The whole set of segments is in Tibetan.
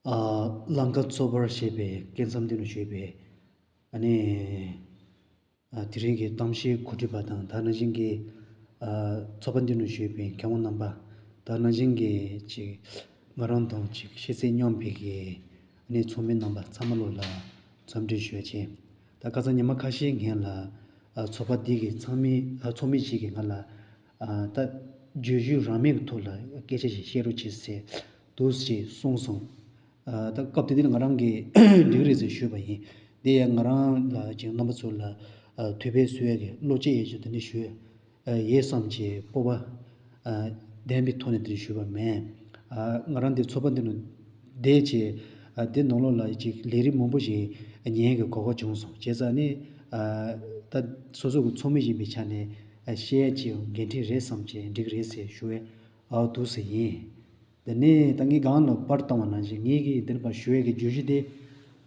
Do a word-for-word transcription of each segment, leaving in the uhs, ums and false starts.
ཨ། ལང་ཀ་ཚོགས་པར་ཞེས་པའི་སྐབས་མཚམས་འདི་ནང་ཞུས་པའི་ཨ་ནི། ཨ། དེ་རིང་གི་གཏམ་བཤད་གོ་སྒྲིག་པ་དང་ད་ནང་བཞིན་གྱི། ཨ། ཚོགས་པ་འདི་ནང་ཞུས་པའི་མཁས་དབང་རྣམ་པ་ད་ནང་བཞིན་གྱི་ཅིག་ང་རང་དང་ཅིག་ཤེས་ཚད་མཉམ་པའི་གི་ཨ་ནི་ཚོགས་མི་རྣམ་པ་ཚང་མ་ལོ་ལ་འཚམས་འདྲི་ཞུ་ཡ་བྱས། ད་ཁ་སང་ཉི་མ་ཁ་ཤས་སྔོན་ལ། ཨ། ཚོགས་པ་འདི་གི་ཚང་མི། ཨ། ཚོགས་མི་ཞིག་གིས་ང་ལ། ཨ། ད་བརྗོད་གཞི་རང་མོས་ཀྱི་ཐོག་ལ་སྐད་ཆ་ཞིག་བཤད་རོགས་བྱེད་ཟེར་འདུག་ཅེས་གསུངས་སོང་། ཨ། ད་སྐབས་དེ་དུས་ང་རང་གིས་འགྲིག་རེད་ཟེར་ཞུས་པ་ཡིན། དེ་ཡང་ང་རང་ལ་ཅིག་རྣམ་པ་ཚོ་ལ། ཨ། དུས་ཕན་གསོས་ཡ་གི་བློ་སྐྱེད་ཡོད་ཅིག་དེ་འདྲ་ཞུས། ཨ། ཡོད་བསམ་གྱི་སྤོབས་པ། ཨ། ལྡན་པའི་ཐོག་ནས་དེ་འདྲ་ཞུས་པ་མིན། ཨ། ང་རང་འདི་ཚོགས་པ་འདི་ནང་བསྡད་བྱས། ཨ། དེ་ནང་ལོགས་ལ་ཅིག་ལས་རིགས་མང་པོ་ཞིག་ཉན་ཡ་གི་གོ་སྐབས་བྱུང་སོང་། བྱས་ཙང་ནི། ཨ། ད་སོ་སོ་གི་ཚོགས་མི་ཡིན་པའི་ཆ་ནས། ཨ། བཤད་ཡ་ཅིག་འགན་འཁྲི་རེད་བསམ་བྱས་འགྲིག་རེད་ཟེར་ཞུ་བས། ཨའོ་འདུག་ཟེར་ཡིན། དེ་ནས་ད་ངས་གོང་ལ་པར་བཏང་བ་ནང་བཞིན་ངེད་ཀྱིས་འདིར་ཕར་ཞུ་ཡས་ཀྱི་བརྗོད་གཞི་དེ།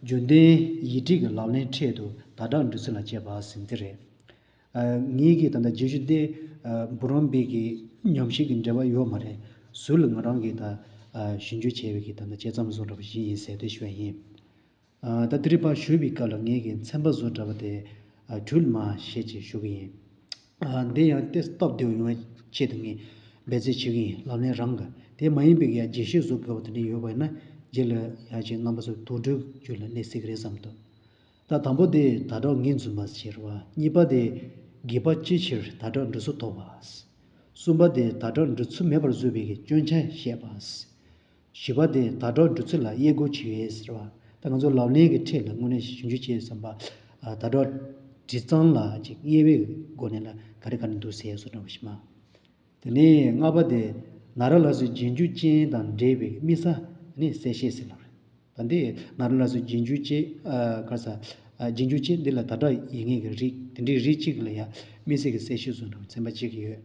རྒྱུན་ལྡན་ཡིག་སྒྲིག་གི་ལག་ལེན་ཁྲོད་དུ་དྲ་གྲགས་འབྲི་ཚུལ་ལ་དཔྱད་པ་ཟེར་འདི་རེད། ཨ། ངེད་ཀྱིས་ད་ལྟ་བརྗོད་གཞི་དེ། ཨ། འབུམ་རམས་པའི་གི་ཉམས་ཞིབ་ཀྱི་འབྲེལ་བ་ཡོད་མ་རེད། ཟུར་ལ་ང་རང་གིས་ད། ཨ། ཞིབ་འཇུག་བྱས་པའི་གི་ད་ལྟ་དཔྱད་རྩོམ་བཟོ་འདྲ་པོ་ཞིག་ཡིན་ཟེར་དེ་ཞུ་ཡ་ཡིན། ཨ། ད་དེ་རིང་ཕར་ཞུ་བའི་སྐབས་ལ་ངེད་ཀྱིས་ཚན་པ་བཟོ་འདྲ་པོ་དེ། ཨ། འབྲི་མ་ཤེས་ཅེས་ཞུ་གི་ཡིན། ཨ། འདི་ཡང་དེ་སྟབས་བདེ་བོ་ཡོང་བའི་ཆེད་དུ་ངས་འབད་བརྩོན་བྱེད་ཀྱི་ཡིན། ལག་ལེན་རང་གི་དེ་མ་ཡིན་པའི་ཡང་རྒྱས་བཤད་བཟོ་དགོས་པ་དེ་འདྲ་ཡོད་པ་ཡིན་ན་རྗེས་ལ་ཡང་ཅིག་རྣམ་པ་ཚོ་དོགས་འདྲི་རྒྱུ་ལ་གནས་སྲིད་ཀྱི་རེད་བསམ་འདུག། ད་དང་པོ་དེ་དྲ་གྲགས་ངོས་འཛིན་པ་ཟེར་བ། གཉིས་པ་དེ་དགོས་པ་ཅི་ཕྱིར་དྲ་གྲགས་འབྲི་སྲོལ་ཐོགས་པ། གསུམ་པ་དེ་དྲ་གྲགས་འབྲི་ཚུལ་མེད་པར་བཟོ་བའི་གི་སྐྱོན་ཆ་བཤད་པ། བཞི་པ་དེ་དྲ་གྲགས་འབྲི་ཚུལ་ལ་དབྱེ་སྒོ་ཕྱེ་བའི་ཟེར་བ། ད་ང་ཚོ་ལག་ལེན་གྱི་ཁྲིད་ལ་དངོས་གནས་ཞིབ་འཇུག་བྱེད་བསམ་པ། ཨ། དྲ་གྲགས་འབྲི་སྟངས་ལ་ཅིག་དབྱེ་བའི་སྒོ་ནས་ལ་ག་རེ་ག་རེ་འདུག་ཟེར་བཟོ་འདྲ་པོ་ཞིག་མ། དེ་ནས་ལྔ་པ་དེ་ནཱ་རོ་ལགས་སུ་རྗེས་འཇུག་ཅན་དང་འབྲེལ་བའི་དམིགས་བསལ་ནི་གསལ་བཤད་ཟེར་ལ། ད་འདི་ནཱ་རོ་ལགས་སུ་རྗེས་འཇུག་ཅན། ཨ། ག་རེ་ཟ། ཨ། རྗེས་འཇུག་ཅན་འདི་ལ་དྲ་གྲགས་ཡིན་མཁན་གྱི་རིགས་དེ་འདྲའི་རིགས་གཅིག་ལ་ཡང་དམིགས་བསལ་གྱི་གསལ་བཤད་བཟོ་འདྲ་པོ་ཚན་པ་གཅིག་ཡོད།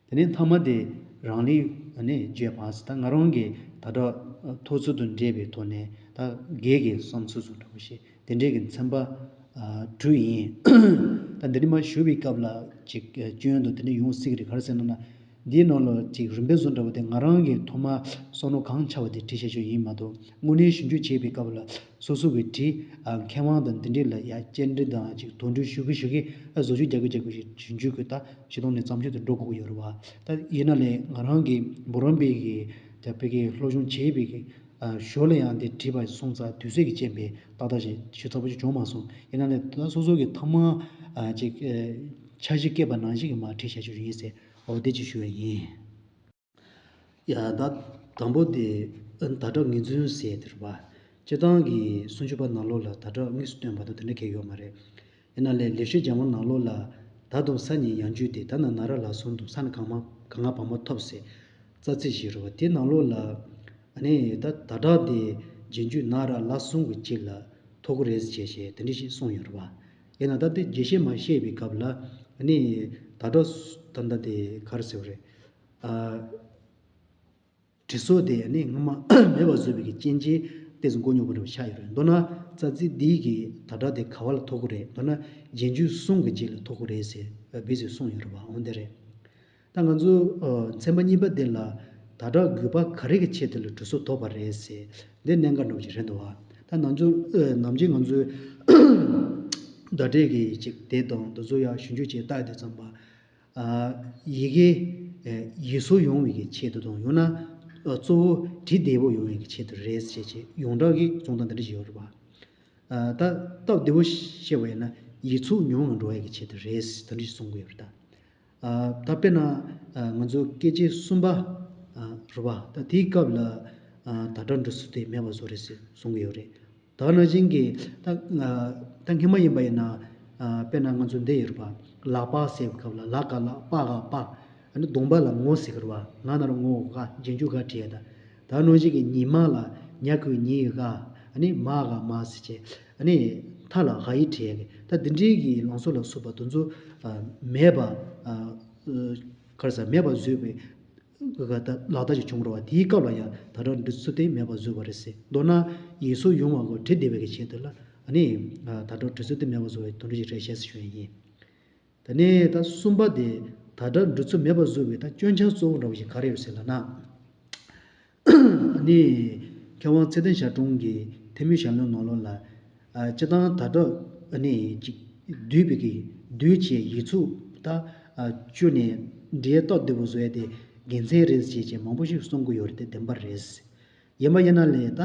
དེ་ནས་ཐ་མ་དེ་རང་ལུགས་ནས་བརྗོད་པ། ད་ང་རང་གི་དྲ་གྲགས་ཐོགས་ཚུལ་དང་འབྲེལ་བའི་ཐོག་ནས་ད་སྒེར་གྱི་བསམ་ཚུལ་བཟོ་འདྲ་པོ་ཞིག་དེ་འདྲའི་གི་ཚན་པ། ཨ། དྲུག་ཡིན། ད་འདི་ནས་མར་ཞུ་བའི་སྐབས་ལ་ཅིག་སྐྱོན་དང་དེ་འདྲ་ཡོང་སྲིད་ཀྱི་རེད། ག་རེ་ཟེར་ན་ན། འདིའི་ནང་ལ་ཅིག་རིམ་པས་བཟོ་འདྲ་པོ་དེ་ང་རང་གིས་ཐོག་མར་བསམ་བློ་གང་འཆར་བ་དེ་བྲིས་བཞག་རྒྱུ་ཡིན་མ་གཏོགས། དངོས་གནས་ཞིབ་འཇུག་བྱེད་པའི་སྐབས་ལ་སོ་སོ་གི་བྲིས། ཨ། མཁས་དབང་དང་འདི་འདྲས་ལ་ཡ་བཅར་འདྲི་དང་ཅིག་དོགས་འདྲི་ཞུ་གི་ཞུ་གི། ཨ། བཟོ་བཅོས་རྒྱག་གི་རྒྱག་གི་ཞིབ་འཇུག་གི་ད་སྤྱི་བཏང་ནས་བརྩམས་ཆོས་དེ་འགྲོ་དགོས་ཀྱི་ཡོད་རེད་བ། ད་ཡིན་ན་ལས་ང་རང་གིས་འབུམ་རམས་པའི་གི་ད་བོད་སྐད་སློབ་སྦྱོང་བྱས་པའི་གི། ཨ། ཞོར་ལ་ཡང་དེ་བྲིས་པ་སོང་ཙང་དུས་ཚོད་ཀྱི་རྐྱེན་པས་ཏག་ཏག་ཞིག་ཞུ་ཚར་པོ་ཞིག་བྱུང་མ་སོང་། ཡིན་ན་ལས་ད་སོ་སོ་གི་ཐ་མ། ཨ། ཅིག་ཨ། འཆར་གཞི་བཀོད་པ་ནང་བཞིན་གྱི་མར་བྲིས་བཞག་རྒྱུ་ཡིན་ཟེར། འོ་དེ་ཅིག་ཞུ་ཡ་ཡིན། ཡ། ད་དང་པོ་དེ་དྲ་གྲགས་ངོས་འཛིན་ཟེར་དེ་རེད་པ། སྤྱིར་བཏང་གི་སུམ་ཅུ་པ་ནང་ལོགས་ལ་དྲ་གྲགས་དངོས་སུ་བཏོན་པ་དང་དེ་འདྲ་གང་ཡང་ཡོད་མ་རེད། ཡིན་ན་ལས་ལེགས་བཤད་ལྗོན་དབང་ནང་ལོགས་ལ། ད་དུང་ས་ཉིད་ཡང་རྒྱུད་དེ། ད་ནི་ནཱ་རོ་ལགས་གསུང་དང་ས་ནི་གང་མ་གང་ང་བ་མོ་ཐོབ་ཟེར། རྩ་ཚིག་ཞིག་རེད་པ། དེ་ནང་ལོགས་ལ། ཨ་ནི་ད་དྲ་གྲགས་དེ་རྗེས་འཇུག་ནཱ་རོ་ལགས་གསུང་གི་རྗེས་ལ་ཐོབ་ཀྱི་རེད་ཟེར་བྱས་བྱས་དེ་འདྲ་ཞིག་གསུངས་ཡོད་རེད་པ། ཡིན་ན་ད་དེ་རྒྱས་བཤད་མ་བཤད་པའི་སྐབས་ལ། ཨ་ནི་དྲ་གྲགས་ད་ལྟ་དེ་ག་རེ་ཟེར་བ་རེད། ཨ། འབྲི་སྲོལ་དེ་ནི་སྔོན་མ་མེད་པར་བཟོས་པའི་རྐྱེན་གྱིས་ཏོག་ཙམ་མགོ་རྙོག་པོ་འདྲ་པོ་ཆགས་ཡོད་རེད། མདོར་ན་རྩ་ཚིག་འདིའི་གི་དྲ་གྲགས་དེ་ག་བ་ལ་ཐོབ་ཀྱི་རེད། མདོར་ན་རྗེས་འཇུག་གསུམ་གྱི་རྗེས་ལ་ཐོབ་ཀྱི་རེད་ཟེར་བས་ཟེར་གསུངས་ཡོད་རེད་པ། འོ་འདི་རེད། ད་ང་ཚོ་ཨ་ཚན་པ་གཉིས་པ་འདི་ལ་དྲ་གྲགས་དགོས་པ་ག་རེ་གི་ཆེད་དུ་ལ་འབྲི་སྲོལ་ཐོབ་པ་རེད་ཟེར་འདི་གནད་འགག་འདྲ་པོ་ཅིག་རེད་འདུག་བ། ད་ང་ཚོ་ཨ་ནམ་རྒྱུན་ང་ཚོའི་བརྡ་སྤྲོད་ཀྱི་ཅིག་དེ་དང་དེ་ཚོ་ཡང་ཞིབ་འཇུག་བྱས་བལྟས་དུས་ཙམ་པ། ཨ། ཡི་གེ་ཨ་ཡིག་སྲོལ་ཡོང་བའི་གི་ཆེད་དུ་དང་ཡང་ན་ཨ་གཙོ་བོ་འབྲི་བདེ་པོ་ཡོང་བའི་གི་ཆེད་དུ་རེད་ཟེར་བྱས་ཡོངས་གྲགས་ཀྱི་གསུང་སྟངས་འདི་འདྲ་ཞིག་ཡོད་རེད་པ། ཨ་ད་སྟབས་བདེ་པོ་བཤད་པ་ཡིན་ན་ཡིག་ཚུགས་ཉུང་ངུ་འགྲོ་བའི་གི་ཆེད་དུ་རེད་ཟེར་དེ་འདྲ་ཞིག་གསུང་གི་ཡོད་རེད་ད། ཨ་ད་དཔེར་ན་ཨ་ང་ཚོ་སྐད་ཅིག་གསུམ་པ་ཨ་རེད་པ། ད་དེའི་སྐབས་ལ་ཨ་དྲ་གྲགས་འབྲི་སྲོལ་དེ་མེད་པ་བཟོ་རེད་ཟེར་གསུང་གི་ཡོད་རེད། ད་ནང་བཞིན་གྱི་ད་ང་ད་སྔོན་མ་ཡིན་པ་ཡིན་ན་ཨ་དཔེར་ན་ང་ཚོ་འདི་ཡོད་རེད་པ། ལག་པ་ཟེར་བའི་སྐབས་ལ་ལ་ག་ལག་པ་ག་པ། ཨ་ནི་གདོང་པ་ལ་ངོ་ཟེར་གི་རེད་པ། ང་ན་རོ་ངོ་ག་རྗེས་འཇུག་ག་བྲིས་ཡ་ད། ད་ནང་བཞིན་གྱི་ཉི་མ་ལ་ཉ་གི་ཉི་ག་ཨ་ནི་མ་ག་མ་ཟེར་བྱས། ཨ་ནི་ཐ་ལ་ག་ཡི་བྲིས་ཡ་གི་ད་འདི་འདྲའི་གི་ལང་ཚོ་ལ་སོགས་པ་དེ་ཚོ་ཨ་མེད་པ་ཨ་ག་རེ་ཟ་མེད་པ་བཟོས་པའི་གི་ད་ལག་བརྡ་ཅིག་བྱུང་རེད་པ། དེའི་སྐབས་ལ་ཡང་དྲ་གྲགས་འབྲི་སྲོལ་དེ་མེད་པ་བཟོས་པ་རེད་ཟེར། མདོར་ན་ཡིག་སྲོལ་ཡོང་བ་གོ་འབྲི་བདེ་བའི་གི་ཆེད་དུ་ལ་ཨ་ནི་དྲ་གྲགས་འབྲི་སྲོལ་དེ་མེད་པ་བཟོ་བའི་དོན་འགྲུབ་ཅིག་རེད་ཤག་ཟེར་ཞུ་ཡ་ཡིན། དེ་ནས་ད་གསུམ་པ་དེ་དྲ་གྲགས་འབྲི་ཚུལ་མེད་པ་བཟོ་བའི་ད་སྐྱོན་ཆ་གཙོ་བོ་འདྲ་བོ་ཞིག་ག་རེ་ཡོད་ཟེར་ལབ་ན། ཨ་ནི་ མཁས་དབང་ཚེ་བརྟན་ཞབས་དྲུང་གི་ཐེ་མུའི་ཞལ་ལུང་ནང་ལོགས་ལ། ཨ། སྤྱིར་བཏང་དར་དྲག་ཨ་ནི་ཅིག་བསྡུས་པའི་གི་བསྡུས་བྱས་ཡིག་ཚུགས་ད་ཨ་བཅུ་ནས་འབྲས་སྟོབས་ལྡན་པོ་བཟོ་ཡ་དེ་དགེ་མཚན་རེད་ཅེས་བྱས་མང་པོ་ཞིག་གསུང་གི་ཡོད་རེད། དེ་བདེན་པ་རེད། ཡིན་པ་ཡིན་ན་ལས་ད་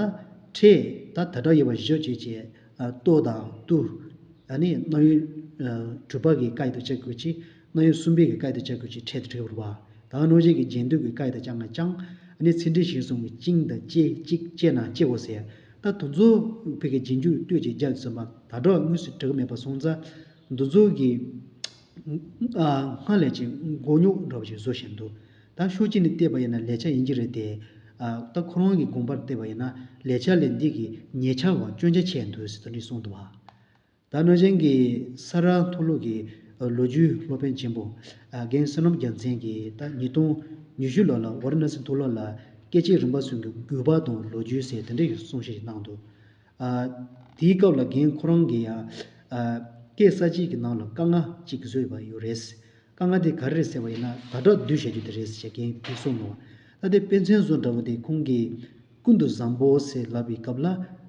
ཕྲད་ད་དར་དྲག་ཡོད་པ་བཞི་བྱས་བྱས་ཨ་ལྟོ་དང་བཏུ། ཨ་ནི་རྣམ་དབྱེ་ཨ་དྲུག་པ་གི་བཀའ་ཡི་དང་བཅའ་ཁུལ་གྱིས། རྣམ་དབྱེ་གསུམ་པའི་གི་བཀའ་ཡི་དང་བཅའ་ཁུལ་གྱིས་ཕྲད་དུ་བྲིས་པ་རེད་པ། ད་ག་ནང་བཞིན་གྱི་རྒྱན་སྡུད་ཀྱི་བཀའ་ཡི་དང་བཅའ་ལྔ་བཅང་། ཨ་ནི་ཚིག་འགྲེལ་གཞིར་བཟུང་གི་བཅིངས་དང་བཅས། གཅིག་བཅས་ན་བཅས་གོ་ཟེར། ད་དེ་ཚོ་བོད་ཀྱི་རྒྱན་སྡུད་བསྟོད་ཅིག་རྒྱག་ཙམ་པ་དར་དྲག་དངོས་སུ་འགྲིག་གི་མེད་པ་སོང་ཙང་། འདི་ཚོ་གི་ཨ་སྔ་ལས་ཀྱི་མགོ་རྙོག་འདྲ་བ་ཞིག་བཟོ་བཞིན་འདུག་ད་ཕྱོགས་གཅིག་ནས་བལྟས་པ་ཡིན་ན་ལེགས་ཆ་ཡིན་གྱི་རེད་དེ། ཨ་ད་ཁོ་རང་གི་དགོངས་པར་བལྟས་པ་ཡིན་ན་ལེགས་ཆ་ལས་འདི་གི་ཉེས་ཆ་བ་སྐྱོན་ཆ་ཆེ་འདུག་ཟེར་དེ་འདྲ་གསུངས་འདུག་བ། ད་ནང་བཞིན་གྱི་ས་རཱ་མཐོ་སློབ་ཀྱི་ལོ་རྒྱུས་སློབ་དཔོན་ཆེན་པོ་རྒན་བསོད་ནམས་རྒྱལ་མཚན་གྱིས་ད་ཉིས་སྟོང་ཉི་ཤུ་ལོ་ལ་ཝཱ་ར་ཎ་སི་མཐོ་སློབ་ལ་སྐད་ཅིག་རིམ་པ་གསུམ་གྱི་དགོས་པ་དང་ལོ་རྒྱུས་ཟེར་དེ་འདྲ་ཞིག་གསུང་བཤད་ཞིག་གནང་འདུག་ཨ་དེའི་སྐབས་ལ་རྒན་ཁོ་རང་གིས་ཡང་ཨ་སྐད་གསར་བཅད་ཀྱི་ནང་ལ་དཀའ་ངལ་གཅིག་བཟོས་པ་ཡོད་རེད། དཀའ་ངལ་དེ་ག་རེ་རེད་ཟེར་བ་ཡིན་ན་དར་དྲག་བསྡུས་བྱ་རྒྱུ་དེ་རེད་ཟེར་བྱས་རྒན་དེས་གསུངས་འདུག་ད་དེ་དཔེ་མཚོན་བཟོ་འདྲ་བོ་དེ་ཁོང་གིས། ཀུན་ཏུ་བཟང་པོ་ཞེས་ལབ་པའི་སྐབས་ལ།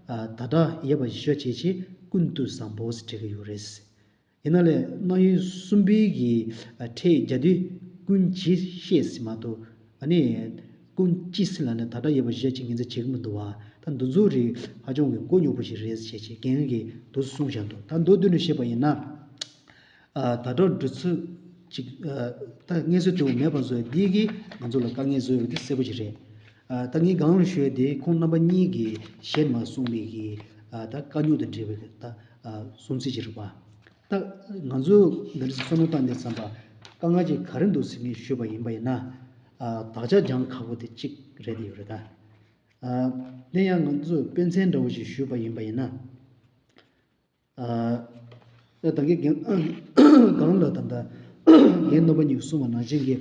ཨ་དར་དྲག་ཡོད་པ་བཞི་བྱས་བྱས་ཀུན་ཏུ་བཟང་པོ་ཞེས་བྲིས་ཀྱི་ཡོད་རེད། ཡིན་ན་ལས་རྣམ་དབྱེ་གསུམ་པའི་གི་ཨ་ཕྲད་རྒྱས་བསྡུས་ཀུན་གྱིས་ཤེས་ཟེར་མ་གཏོགས། ཨ་ནི་ཀུན་གྱིས་ཟེར་ལབ་ནས་དར་དྲག་ཡོད་པ་བཞི་བྱས་ངེས་འཛིན་བྱེད་ཀྱི་མི་འདུག་བ། ད་འདི་ཚོ་རིགས་ཧ་ཅང་གི་མགོ་རྙོག་པོ་ཞིག་རེད་ཅེས་བྱས་རྒན་གྱིས་འདུག་གསུངས་བཞག་འདུག་ད་མདོར་བསྡུས་ནས་བཤད་པ་ཡིན་ན། ཨ་དར་དྲག་འབྲི་ཚུལ་ཅིག་ཨ་ད་སྔོན་ཚོད་དུ་མེད་པ་བཟོས་འདི་གིས་ང་ཚོ་ལ་དཀའ་ངལ་བཟོས་ཡོད་འདི་གསལ་པོ་ཅིག་རེད། ཨ་ད་ངས་གང་ལ་ཞུས་དེ་ཁོང་རྣམ་པ་གཉིས་ཀྱིས་ཞལ་མ་གསུངས་པའི་གི་ཨ་ད་དཀའ་རྙོག་དང་འབྲེལ་བའི་གི་ད་ཨ་གསུང་ཚིག་ཅིག་རེད་པ། ད་ང་ཚོ་འདི་འདྲ་བསམ་བློ་བཏང་ནས་བསམ་པ་དཀའ་ངལ་ཅིག་ག་རེ་འདུག་ཟེར་ནས་ཞུས་པ་ཡིན་པ་ཡིན་ན། ཨ་དག་ཆ་སྦྱང་ཁག་པོ་དེ་གཅིག་རེད་དེ་ཡོད་རེད་ད། ཨ་དེ་ཡང་ང་ཚོས་དཔེ་མཚོན་འདྲ་བོ་ཞིག་ཞུས་པ་ཡིན་པ་ཡིན་ན། ཨ་ད་གིན་གང་ལ་ད་ལྟ་རྒན་རྣམ་པ་གཉིས་གསུངས་པ་ནང་བཞིན་གྱི་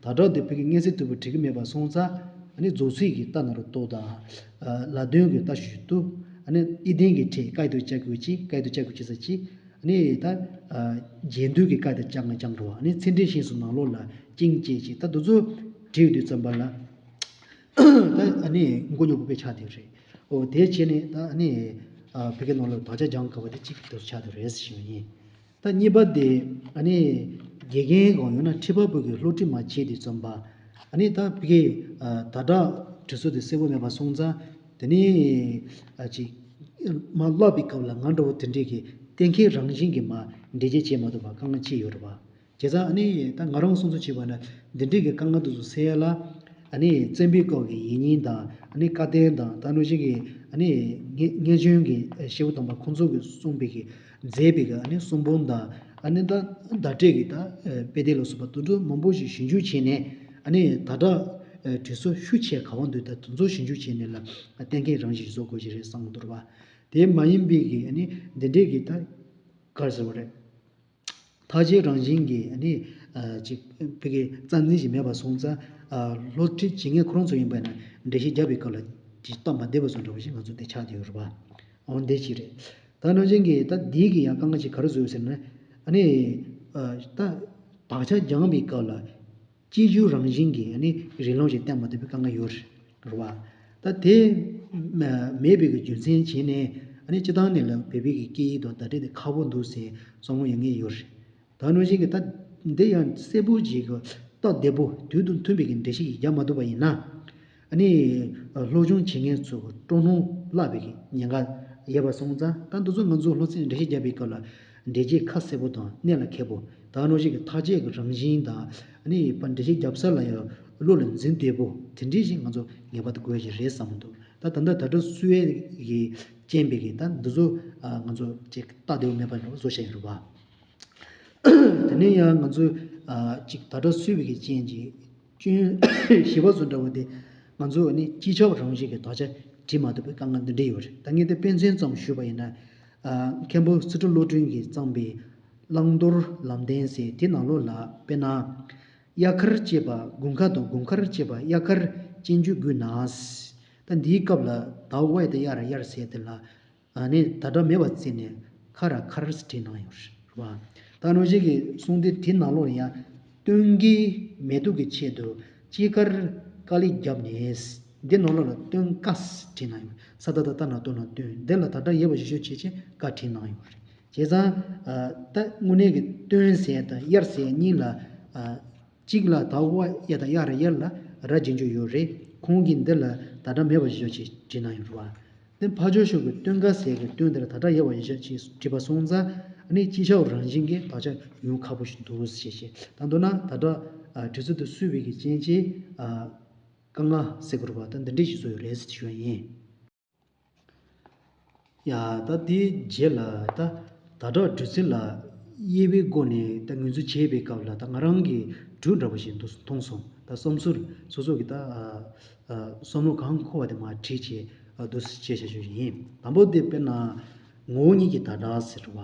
དར་དྲག་དེ་བོད་ཀྱི་སྔོན་ཚོད་དུ་བྲིས་ཀྱི་མེད་པ་སོང་ཙང་། ཨ་ནི་རྫོགས་ཚིག་གི་རྟགས་ན་རོ་ཏོ་དང་། ཨ་ལ་དོན་གྱི་རྟགས་ཞུ་ཏོ། ཨ་ནི་ཨི་ལྡན་གྱི་ཕྲད་བཀའ་ཡི་དང་བཅའ་ཁུལ་གྱི་བཀའ་ཡི་དང་བཅའ་ཁུལ་གྱི་ས་ཅི། ཨ་ནི་ད་ཨ་རྒྱན་སྡུད་ཀྱི་བཀའ་ཡི་དང་བཅའ་ལྔ་བཅངས་འགྲོ་བ། ཨ་ནི་ཚིག་འགྲེལ་ཤིང་སུ་ནང་ལོགས་ལ་ཅིང་ཅེ་ཅིག་ད་དེ་ཚོ་བྲིས་ཡོད་དུས་ཙམ་པ་ལ། ད་ཨ་ནི་མགོ་རྙོག་པོ་དཔེ་ཆགས་བསྡད་རེད། འོ་དེ་བྱས་ནས་ད་ཨ་ནི་ཨ་བོད་སྐད་ནང་ལ་དག་ཆ་སྦྱང་དཀའ་བ་དེ་གཅིག་ཏུ་ཆགས་བསྡད་རེད་ཞུ་ཡིན། ད་གཉིས་པ་དེ་ཨ་ནི་དགེ་རྒན་གང་ཡོད་ན་ཁྲིད་པ་པོ་གི་སློབ་ཁྲིད་མ་བྱས་དུས་ཙམ་པ། ཨ་ནི་ད་བོད་སྐད་ཨ་དར་དྲག་འབྲི་སྲོལ་དེ་གསལ་པོ་མེད་པ་སོང་ཙང་། དེ་ནས་ཨ་ཅིག་མ་བསླབ་པའི་སྐབས་ལ་ང་འདྲ་བོ་དེ་འདྲས་ཀྱི་གཏན་འཁེལ་རང་བཞིན་གྱིས་མ་འགྲེལ་བརྗོད་བྱེད་མ་ཐུབ་པ་དཀའ་ངལ་ཅིག་ཡོད་རེད་པ། བྱས་ཙང་ཨ་ནི་ད་ང་རང་སོང་ཚོ་བྱས་པ་ན་འདི་འདྲའི་གི་དཀའ་ངལ་དེ་ཚོ་སེལ་ཡ་ལ། ཨ་ནི་བཙན་པོའི་སྐབས་ཀྱི་ཡིག་རྙིང་དང་ཨ་ནི་བཀའ་བསྟན་དང་ད་ནང་བཞིན་གྱི་ཨ་ནི་སྔོན་སྔོན་བྱོན་གྱི་སྐྱེས་བུ་དམ་པ་ཁོང་ཚོ་གིས་གསུངས་པའི་གི་མཛད་པའི་གི་ཨ་ནི་གསུང་འབུམ་དང་། ཨ་ནི་ད་བརྡ་སྤྲོད་ཀྱི་ད་དཔེ་དེབ་ལ་སོགས་པ་དེ་ཚོ་མང་པོ་ཞིག་ཞིབ་འཇུག་བྱས་ནས། ཨ་ནི་ད་ལྟ་འབྲི་སྲོལ་ཤུགས་ཆེ་ག་བ་འདུག་ད་དེ་ཚོ་ཞིབ་འཇུག་བྱས་ནས་ལ་གཏན་འཁེལ་རང་བཞིན་བཟོ་དགོས་ཀྱི་རེད་བསམ་གྱི་འདུག་ར་བ། དེ་མ་ཡིན་པའི་གི་ཨ་ནི་འདི་འདྲའི་གི་ད་ག་རེ་ཟེར་བ་རེད། ཐག་བཅད་རང་བཞིན་གྱི་ཨ་ནི་ཨ་ཅིག་བོད་ཀྱི་རྩ་འཛིན་ཞིག་མེད་པ་སོང་ཙང་། ཨ་སློབ་ཁྲིད་བྱེད་མཁན་ཁོ་རང་ཚོ་ཡིན་པ་ན་འགྲེལ་བཤད་རྒྱབ་པའི་སྐབས་ལ་ཇི་སྟོན་པ་བསྡད་པ་བཟོ་འདྲ་བ་ཞིག་ང་ཚོ་དེ་ཆགས་བསྡད་ཡོད་རེད་པ། འོ་འདི་ཅིག་རེད། ད་ནང་བཞིན་གྱི་ད་འདིའི་གི་ཡང་དཀའ་ངལ་ཅིག་ག་རེ་བཟོ་ཡོད་ཟེར་ན། ཨ་ནི་ཨ་ད་དག་ཆ་སྦྱང་བའི་སྐབས་ལ། སྤྱོད་འཇུག་རང་བཞིན་གྱི་ཨ་ནི་རིགས་ལམ་ཞིག་བསྟན་མ་ཐུབ་པའི་དཀའ་ངལ་ཡོད་རེད་བ། ད་དེ་མ་མེད་པའི་གི་རྒྱུ་མཚན་བྱས་ནས་ཨ་ནི་སྤྱིར་བཏང་ནས་ལ་བོད་པའི་གི་སྐད་ཡིག་དང་བརྡ་སྤྲོད་དེ་ཁག་པོ་འདུག་ཟེར་བསམ་བློ་ཡོང་ངེས་ཡོད་རེད། ད་ནང་བཞིན་གྱི་ད་འདི་ཡང་གསལ་པོ་ཅིག་གི་སྟབས་བདེ་པོ་དུས་དང་མཐུན་པའི་གི་འགྲེལ་བཤད་ཞིག་རྒྱག་མ་ཐུབ་པ་ཡིན་ན། ཨ་ནི་སློབ་སྦྱོང་བྱེད་མཁན་ཚོ་གི་སྤྲོ་སྣང་བརླག་པའི་གི་ཉེན་ཁ་ཡོད་པ་སོང་ཙང་། ད་འདི་ཚོ་ང་ཚོ་སློབ་ཚན་འགྲེལ་བཤད་རྒྱབ་པའི་སྐབས་ལ་འགྲེལ་བྱེད་ཁ་གསལ་པོ་དང་གནད་ལ་འཁེལ་པོ། ད་ནང་བཞིན་གྱི་ཐག་བཅད་ཀྱི་རང་བཞིན་དང་། ཨ་ནི་ཕར་འགྲེལ་བཤད་རྒྱབ་ས་ལ་ཡང་བློ་ལ་འཛིན་བདེ་པོ་དེ་འདྲའི་ཞིག་ང་ཚོ་ངེས་པར་དུ་དགོས་ཀྱི་རེད་བསམ་གྱི་འདུག་ད་ད་ལྟ་ད་ལྟ་སུའེ་གི་རྐྱེན་པས་གི་ད་འདི་ཚོ་ཨ་ང་ཚོ་ཅིག་སྟབས་བདེ་པོ་མེད་པ་འདྲ་བོ་བཟོ་བཞག་ཡོད་རེད་བ། དེ་ནས་ཡང་ང་ཚོས་ཨ་ཅིག་ད་ལྟ་སུའེ་གི་རྐྱེན་གྱིས་སྐྱོན་ཞེས་པ་ཚོ་འདྲ་བོ་དེ་ང་ཚོ་ནི་སྤྱི་ཁྱབ་རང་བཞིན་གྱི་དག་ཆ་བྲིས་མ་ཐུབ་པའི་དཀའ་ངལ་འདི་འདྲ་ཡོད་རེད། ད་ངས་དེ་དཔེ་མཚོན་ཙམ་ཞུས་པ་ཡིན་ན། ཨ་མཁན་པོ་སི་ཁྲོན་བློ་གྲོས་ཀྱིས་བརྩམས་པའི་བླང་དོར་ལམ་བདེན་ཟེར་དེ་ནང་ལོགས་ལ། དཔེར་ན། དབྱར་ཁར་བཅས་པ་དགུན་ཁ་དང་དགུན་ཁར་བཅས་པ་དབྱར་ཁར་སྤྱོད་འཇུག་དགོས་ན། ད་འདིའི་སྐབས་ལ་ད་ཝའི་དང་དབྱར་དབྱར་ཟེར་དེ་ལ། ཨ་ནི་ད་སྒྲ་མེད་པ་བརྩིས་ནས་ཁ་ར་ཁར་ཟེར་བྲིས་གནང་ཡོད་རེད་བ། ད་ནང་བཞིན་གྱི་གསུང་དེ་དེ་ནང་ལོགས་ཡང་སྟོན་ཀའི་མེ་ཏོག་གི་ཆེད་དུ་དཔྱིད་ཀར་དཀའ་ལས་བརྒྱབ་ནས། འདི་ནང་ལོགས་ལ་སྟོན་ཀ་བྲིས་གནང་ཡོད། ས་ད་བཏགས་སྟ་ན་སྟོ་ན་སྟོན། འདི་ལ་ད་སྒྲ་ཡོད་པ་གཞིར་བཞག་བྱས་བྱས་ཀ་བྲིས་གནང་ཡོད་རེད། བྱས་ཙང་ད་དངོས་གནས་ཀྱི་སྟོན་ཟེར་དང་དབྱར་ཟེར་གཉིས་ལ། གཅིག་ལ་ད་ཝ་ཡ་དང་ཡ་ར་ཡར་ལ་ར་རྗེས་འཇུག་ཡོད་རེད། ཁོང་གིས་འདི་ལ་ད་སྒྲ་མེད་པ་གཞིར་བཞག་བྱས་བྲིས་གནང་ཡོད་རེད་བ། དེ་ཕར་ཕྱོགས་ཤོག་གི་སྟོན་ཀ་ཟེར་གི་སྟོན་དེར་ད་སྒྲ་ཡོད་པ་གཞིར་བཞག་བྱས་བྲིས་པ་སོང་ཙང་ཨ་ནི་སྤྱི་ཁྱབ་རང་བཞིན་གྱི་དག་ཆ་ཡོང་ཁག་པོ་ཞིག་འདུག་ཟེར་བྱས། ད་མདོར་ན་ད་སྒྲ་འབྲི་ཚུལ་དེ་སུས་བས་ཀྱི་རྐྱེན་གྱིས་དཀའ་ངལ་ཟེར་དགོས་རེད་བ། ད་འདི་འདྲ་ཞིག་བཟོས་ཡོད་རེད་ཟེར་ཞུ་ཡ་ཡིན། ཡ་ད་དེའི་རྗེས་ལ་ད་ད་སྒྲ་འབྲི་ཚུལ་ལ་དབྱེ་བའི་སྒོ་ནས་ད་ངོས་འཛིན་བྱེད་པའི་སྐབས་ལ་ད་ང་རང་གིས་འབྲུ་འདྲ་པོ་ཞིག་འདུག་མཐོང་སོང་། ད་བསམ་ཚུལ་སོ་སོ་གི་ད་བསམ་བློ་གང་འཁོར་བ་དེ་མར་བྲིས་བྱས་འདུག་བྱས་བྱ་རྒྱུ་ཡིན། དང་པོ་དེ་དཔེར་ན་ངོ་བོ་ཉིད་ཀྱི་བརྡ་གྲངས་ཟེར་བ།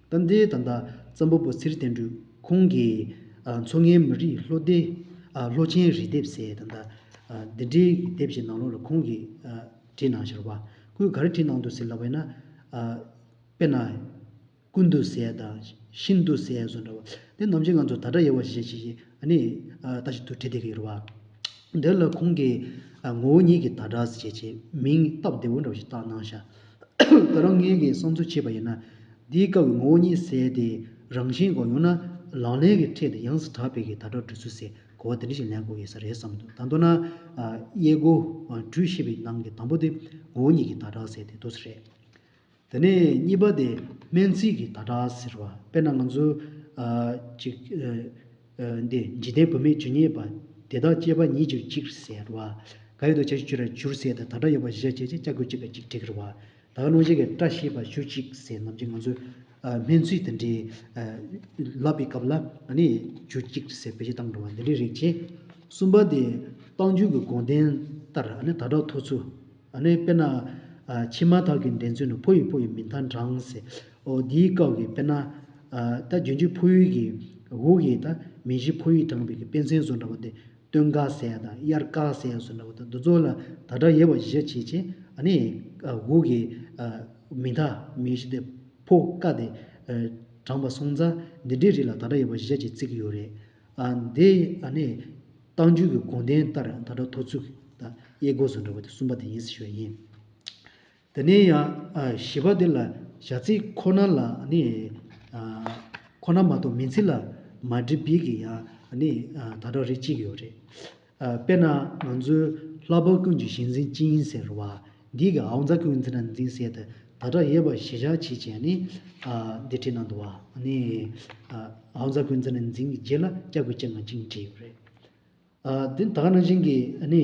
ད་འདི་ད་ལྟ་བཙན་པོ་བུ་ཚེ་རིང་དོན་གྲུབ་ཁོང་གིས་མཚོ་སྔོན་མི་རིགས་བློ་སྡེ་བློ་ཆེན་རིག་སྡེབ་ཟེར་ད་ལྟ་འདི་འདྲའི་དེབ་ཅིག་ནང་ལོགས་ལ་ཁོང་གིས་བྲིས་གནང་ཤར་བ། ཁོས་ག་རེ་བྲིས་གནང་འདུག་ཟེར་ལབ་པ་ཡིན་ན། དཔེར་ན། ཀུན་ཏུ་ཟེར་དང་ཤིན་ཏུ་ཟེར་བཟོ་འདྲ་བ་དེ་ནམ་རྒྱུན་ང་ཚོ་ད་སྒྲ་ཡོད་པ་ཞེས་བྱས་ཨ་ནི་ད་ཞིག་ཏུ་བྲིས་བསྡད་ཀྱི་ཡོད་རེད་བ། འདི་ལ་ཁོང་གིས་ངོ་བོ་ཉིད་ཀྱི་བརྡ་གྲངས་ཟེར་བྱས་མིང་སྟབས་བདེ་བོ་འདྲ་བ་ཞིག་བཏགས་གནང་ཤག་ད་རང་ངེད་ཀྱིས་བསམ་ཚུལ་བྱས་པ་ཡིན་ན། འདིའི་སྐབས་ཀྱི་ངོ་བོ་ཉིད་ཟེར་དེ་རང་བཞིན་གོ་ཡང་ན་ལག་ལེན་གྱི་ཁྲོད་དུ་ཡོངས་སུ་གྲགས་པའི་གི་བརྡ་གྲངས་འབྲི་ཚུལ་ཟེར་གོ་བ་དེ་འདྲ་ཞིག་ལེན་དགོས་ཀྱི་ས་རེད་བསམ་འདུག་ད་མདོར་ན་དབྱེ་སྒོ་འབྲུ་ཤེས་པའི་ནང་གི་དང་པོ་དེ་ངོ་བོ་ཉིད་ཀྱི་བརྡ་གྲངས་ཟེར་དེ་འདུག་ས་རེད། དེ་ནས་གཉིས་པ་དེ་སྨན་རྩིས་ཀྱི་བརྡ་གྲངས་ཟེར་བ། དཔེར་ན་ང་ཚོ་ཨ་ཅིག་ཨ་ཨ་འདི་འཇིག་རྟེན་བུད་མེད་ཇི་སྙེད་པ། དེ་དག་སྐྱེས་པ་ཉིད་ཀྱང་གཅིག་ཟེར་བ། ག་ཡོད་དོ་བྱ་ཞིག་བྱུ་ར་བྱུར་ཟེར་དང་ད་སྒྲ་ཡོད་པ་གཞིར་བྱས་བྱས་ལྕགས་ཀྱུ་གཅིག་ག་གཅིག་བྲིས་ཀྱི་རེད་བ། ད་ག་ནང་བཞིན་གྱི་བཀྲ་ཤིས་པ་བཞུགས་གཅིག་ཟེར་ནམ་རྒྱུན་ང་ཚོས་ཨ་སྨན་རྩིས་དེ་འདྲའི་ཨ་ལབ་པའི་སྐབས་ལ་ཨ་ནི་བྱུ་གཅིག་ཟེར་བེད་སྤྱོད་བཏང་འགྲོ་བ་འདི་འདྲའི་རིགས་བྱས། གསུམ་པ་དེ་རྟགས་འཇུག་གི་དགོངས་དོན་ལྟར་ཨ་ནི་ད་སྒྲ་ཐོགས་ཚུལ། ཨ་ནི་དཔེར་ན། ཨ་ཕྱི་མ་དག་གི་འགྲེལ་ཚུལ་ནི་ཕོ་ཡི་ཕོ་ཡི་མིང་མཐའ་དྲངས་ཟེར། ཨོ་འདིའི་སྐབས་ཀྱི་དཔེར་ན། ཨ་ད་རྗེས་འཇུག་ཕོ་ཡི་གི་འོག་གི་ད་མིང་གཞི་ཕོ་ཡི་དྲངས་པའི་གི་དཔེ་མཚོན་བཟོ་འདྲ་བ་དེ་སྟོན་ཀ་ཟེར་ཡ་དང་དབྱར་ཀ་ཟེར་ཡ་བཟོ་འདྲ་བ་དང་འདི་ཚོ་ལ་ད་སྒྲ་ཡོད་པ་གཞིར་བྱས་བྱས་ཨ་ནི་ཨ་འོག་གི་ཨ་མིང་མཐའ་མིང་གཞི་དེ་ཕོ་ཀ་དེ་ཨ་དྲངས་པ་སོང་ཙང་འདི་འདྲའི་རིགས་ལ་ད་སྒྲ་ཡོད་པ་གཞིར་བྱས་བརྩི་གི་ཡོད་རེད། ཨ་འདི་ཨ་ནི་རྟགས་འཇུག་གི་དགོངས་དོན་ལྟར་ད་སྒྲ་ཐོགས་ཚུལ་དང་དབྱེ་སྒོ་བཟོ་འདྲ་བ་དེ་གསུམ་པ་དེ་ཡིན་ཟེར་ཞུ་བ་ཡིན། དེ་ནས་ཡང་ཨ་བཞི་པ་དེ་ལ་བྱ་ཚིག་ཁོ་ན་ལ་ཨ་ནི་ཨ་ཁོ་ན་མ་གཏོགས་མིང་ཚིག་ལ་མ་འགྲིག་པའི་གི་ཡང་ཨ་ནི་ཨ་ད་སྒྲ་རིགས་གཅིག་ཡོད་རེད། ཨ་དཔེར་ན་ང་ཚོའི་ལྷག་པར་ཀུན་གྱི་གཞི་འཛིན་ཅིང་ཟེར་བ། འདི་གི་ཨའོ་མཛའ་ཀུན་འཛིན་ན་འཛིན་ཟེར་ཏེ་ད་སྒྲ་ཡོད་པ་གཞིར་བཞག་བྱས་བྱས་ནི་ཨ་འདི་བྲིས་གནང་འདུག་བ། ཨ་ནི་ཨ་ཨའོ་མཛའ་ཀུན་འཛིན་ན་འཛིན་གྱི་རྗེས་ལ་ལྕགས་ཀྱུ་ལྕགས་ང་ཅིང་བྲིས་ཡོད་རེད། ཨ་དེ་ད་ག་ནང་བཞིན་གྱི་ཨ་ནི་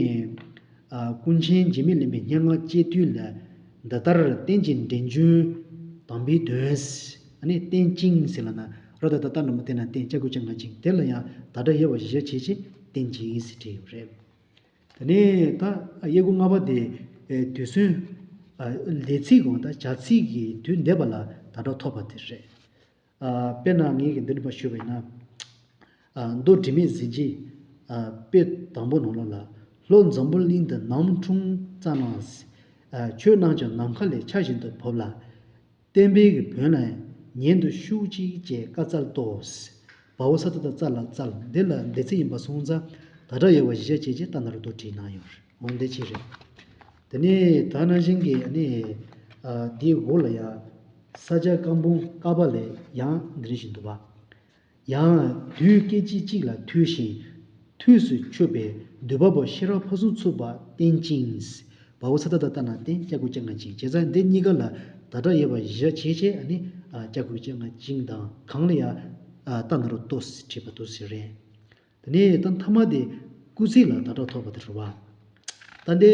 ཨ་ཀུན་མཁྱེན་འཇིགས་མེད་གླིང་པའི་སྙན་ངག་གཅེས་བཏུས་ལ་འདི་ལྟར་རྟེན་ཅིང་འབྲེལ་འབྱུང་དམ་པའི་དོན། ཨ་ནི་རྟེན་ཅིང་ཟེར་ལབ་ན་རོ་ད་ད་ལྟ་འགྲོ་མ་བསྟན་ན་རྟེན་ལྕགས་ཀྱུ་ལྕགས་ང་ཅིང་དེ་ལ་ཡང་ད་སྒྲ་ཡོད་པ་གཞིར་བྱས་བྱས་རྟེན་ཅིང་ཟེར་བྲིས་ཡོད་རེད། དེ་ནས་ད་དབྱེ་སྒོ་ལྔ་པ་དེ་ཨེ་དུས་གསུམ་ཨ་ལས་ཚིག་གམ་ད་བྱ་ཚིག་གི་དུས་འདས་པ་ལ་ད་སྒྲ་ཐོགས་པ་དེ་རེད། ཨ་དཔེར་ན་ངས་ཀྱི་འདི་འདྲ་པ་ཞུས་པ་ཡིན་ན། ཨ་མདོ་དྲི་མེད་གཟི་བརྗིད་ཨ་དཔེ་དང་པོ་ནང་ལོགས་ལ། ལྷོ་འཛམ་བུ་གླིང་དུ་ནམ་འཁྲུངས་ཙ་ན། ཨ་ཆོས་རྣམས་ཀྱང་ནམ་མཁའ་ལས་ཆར་བཞིན་དུ་བབས་ལ། བསྟན་པའི་གི་བོན་ལ་ཉན་དུ་ཤོག་ཅིག་ཅེས་བཀའ་སྩལ་ཏོ། བའོ་ས་ཏ་བཏགས་སྩ་ལ་སྩལ། འདི་ལ་འདས་ཚིག་ཡིན་པ་སོང་ཙང་ད་སྒྲ་ཡོད་པ་གཞིར་བྱས་བྱས་ལྟ་ན་རུ་དོ་བྲིས་གནང་ཡོད་རེད། འོ་འདི་ཅི་རེད། དེ་ནས་ད་ནང་བཞིན་གྱི་ཨ་ནི་ཨ་འདིའི་འོག་ལ་ཡང་ས་སྐྱ་བཀའ་འབུམ་ཀ་པ་ལས་ཡང་འདི་རིགས་ཤིག་འདུག་པ། ཡང་དུས་སྐད་ཅིག་གཅིག་ལ་ཐོས་ཤིང་ཐོས་སུ་ཆུད་པའི་སྡུད་པ་པོ་ཤེས་རབ་ཕུན་སུམ་ཚོགས་པ་བསྟན་ཅིང་། བའོ་ས་ཏ་བཏགས་སྟ་ན་བསྟན་ལྕགས་ཀྱུ་ལྕགས་ང་ཅིང་། བྱས་ཙང་འདི་གཉིས་ཀ་ལ་ད་སྒྲ་ཡོད་པ་གཞིར་བྱས་བྱས་ཨ་ནི་ཨ་ལྕགས་ཀྱུ་ལྕགས་ང་ཅིང་དང་གང་ལ་ཡང་ཨ་སྟ་ན་རུ་ཏོ་ཟེར་བྲིས་པ་འདུག་ཟེར་རེད། དེ་ནས་ད་མཐའ་མ་དེ་སྐུལ་ཚིག་ལ་ད་སྒྲ་ཐོགས་པ་དེ་རེད་བ། ད་འདི་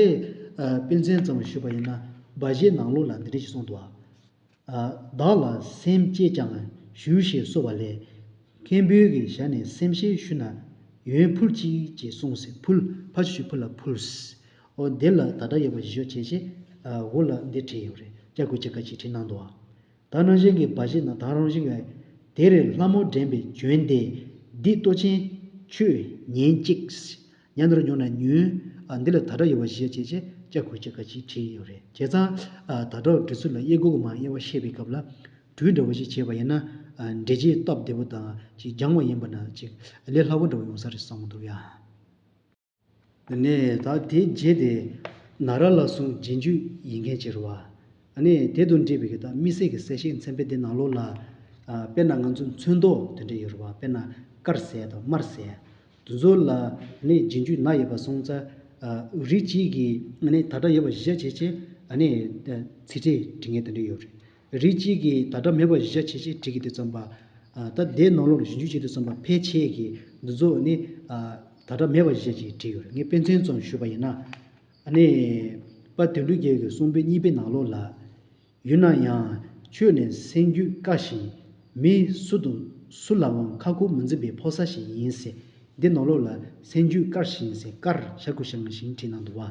ཨ་དཔེ་མཚོན་ཙམ་ཞུས་པ་ཡིན་ན་སྦ་བཞེད་ནང་ལོགས་ལ་འདི་འདྲ་ཞིག་གསུངས་འདུག་བ། ཨ་བདག་ལ་སེམས་བསྐྱེད་ཀྱང་ཞུ་ཞེས་གསོལ་བ་ལས། མཁན་པོའི་གི་ཞལ་ནས་སེམས་བསྐྱེད་ཞུ་ན་ཡོན་ཕུལ་ཅིག་ཅེས་གསུངས་ཟེར། ཕུལ་ཕ་ཆུ་ཆུ་ཕུལ་ལ་ཕུལ། ཨོ་དེ་ལ་ད་སྒྲ་ཡོད་པ་གཞིར་བྱས་བྱས་ཨ་འོག་ལ་འདི་བྲིས་ཡོད་རེད། ལྕགས་ཀྱུ་ལྕགས་ཀ་ཅིག་བྲིས་གནང་འདུག་བ། ད་ནང་བཞིན་གྱི་སྦ་བཞེད་ནང་ད་རང་བཞིན་གྱི་དེར་ལྷ་མོ་འདྲེན་པའི་བྱོན་ཏེ་འདི་ལྟོ་ཆེན་ཁྱོད་ཉན་ཅིག་ཉན་དུ་ཉོན་ན་ཉོན། ཨ་འདི་ལ་ད་སྒྲ་ཡོད་པ་གཞིར་བྱས་བྱས་ལྕགས་ཀྱུ་ལྕགས་ཀ་ཅིག་བྲིས་ཡོད་རེད། བྱས་ཙང་ཨ་ད་སྒྲ་འབྲི་ཚུལ་ལ་དབྱེ་སྒོ་གི་མ་དབྱེ་བ་བཤད་པའི་སྐབས་ལ་འགྲོས་འདྲ་བོ་ཞིག་བྱས་པ་ཡིན་ན་ཨ་འགྲེལ་བྱེད་སྟབས་བདེ་བོ་དང་ཅིག་སྦྱངས་པ་ཡིན་པ་ན་ཅིག་ལས་སླ་བོ་འདྲ་བོ་ཡོང་ས་རེད་བསམ་གྱི་འདུག་ཡ། དེ་ནས་ད་དེའི་རྗེས་དེ་ ན་ར་ལ་སོགས་རྗེས་འཇུག་ཡིན་མཁན་ཅིག་རེད་བ། ཨ་ནི་དེ་དང་འབྲེལ་བའི་གི་ད་དམིགས་བསལ་གྱི་གསལ་བཤད་མཚན་དཔེ་དེ་ནང་ལོགས་ལ། ཨ་དཔེར་ན་ང་ཚོ་ཚོན་མདོག་དེ་འདྲ་ཡོད་རེད་བ། དཔེར་ན་དཀར་ཟེར་དང་དམར་ཟེར། དེ་ཚོ་ལ་ནི་རྗེས་འཇུག་ན་ཡོད་པ་སོང་ཙང་། ཨ་རིགས་གཅིག་གིས་ཨ་ནི་ད་སྒྲ་ཡོད་པ་གཞི་བཞག་བྱས་བྱས་ཨ་ནི་ཚིག་ཕྲད་འབྲི་མཁན་དེ་འདྲ་ཡོད་རེད། རིགས་གཅིག་གིས་ད་སྒྲ་མེད་པ་གཞི་བཞག་བྱས་བྱས་འབྲི་གི་དུས་ཙམ་པ། ཨ་ད་དེའི་ནང་ལོགས་ལ་རྗེས་འཇུག་བྱེད་དུས་ཙམ་པ་ཕལ་ཆེར་གྱིས་འདི་ཚོ་ནི་ཨ་ད་སྒྲ་མེད་པ་གཞི་བཞག་བྱས་བྲིས་ཡོད་རེད། ངས་དཔེ་མཚོན་ཙམ་ཞུས་པ་ཡིན་ན། ཨ་ནི་དཔལ་དོན་གྲུབ་རྒྱལ་གྱི་གསུང་འབུམ་གཉིས་པའི་ནང་ལོགས་ལ། ཡིན་ན་ཡང་ཁྱོད་ནི་སེམས་རྒྱུད་དཀར་ཞིང་། མི་སུ་དང་སུ་ལའང་ཁ་ཁུག་མི་འཛིན་པའི་ཕོ་གསར་ཞིག་ཡིན་ཟེར། འདི་ནང་ལོགས་ལ་སེམས་རྒྱུད་དཀར་ཞིང་ཟེར། དཀར་ཞབས་ཀྱུ་ཞབས་ཀྱུ་ཞིང་བྲིས་གནང་འདུག་བ།